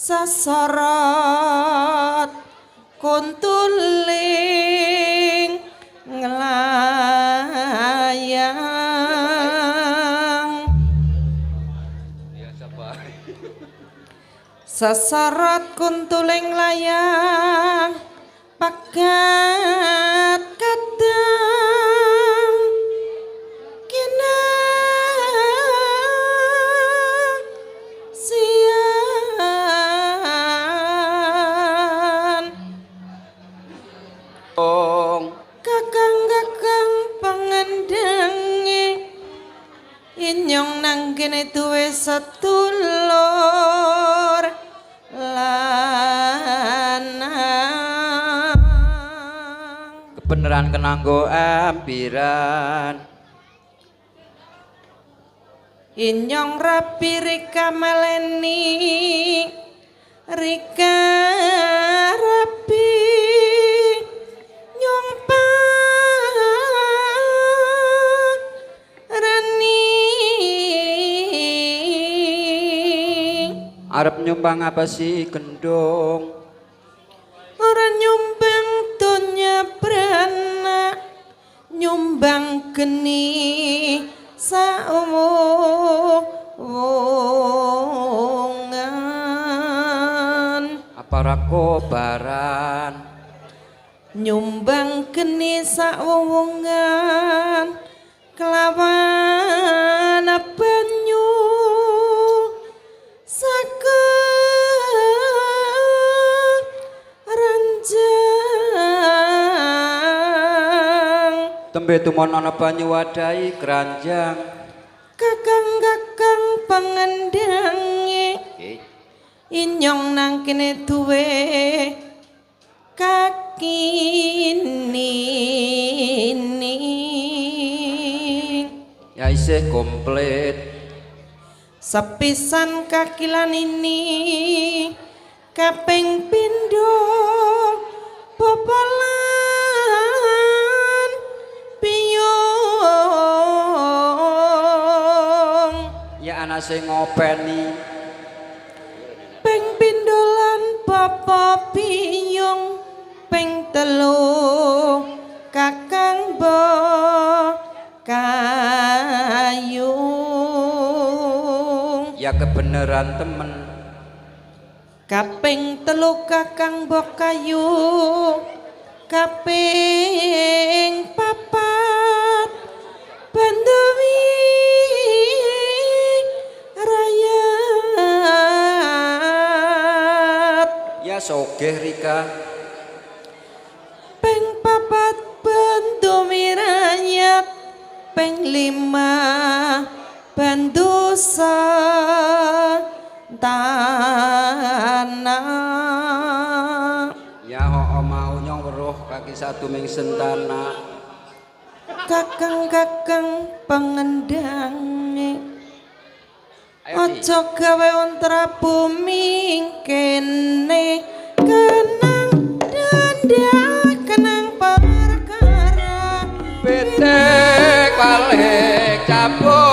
Sesorot kuntuling nglayang. Sesorot kuntuling layang pegat kadang kina sian. Ong. Kakang-kakang pengendange, inyong nang kene duwe sedulur lanang. Kebeneran kenanggo ampiran. Inyong rapi rika meleni rika rapi nyong parani. Arep nyumbang apa sih gendong? Ora nyumbang donya prana, nyumbang geni saumwungan. Apa kobaran? Nyumbang geni sawungan kelawan banyu saka ranjang. Tembe tumon ana banyu wadahi keranjang. Kakang-kakang pengendange, Oke. inyong nang kene duwe kaki nini. Ya isih komplit. Sepisan kaki lan ini, kaping pindho bapa lan biyung. Ya ana sing ngopeni. Ping pindho lan bapa biyung, ping telu kakang bo kayung. Ya kebeneran temen. Kaping telu kakang mbok kayu, kaping papat bandawi rayat. Ya sogeh Rika. Ping papat bandu mirayat, ping lima bandu tanah. Ya ho mau nyong weruh kaki satu ming sentana. Kakang-kakang pengendange, Ayo Ki. aja gawe ontra bumi kene, kenang danda kenang perkara. Pitik balik cabut.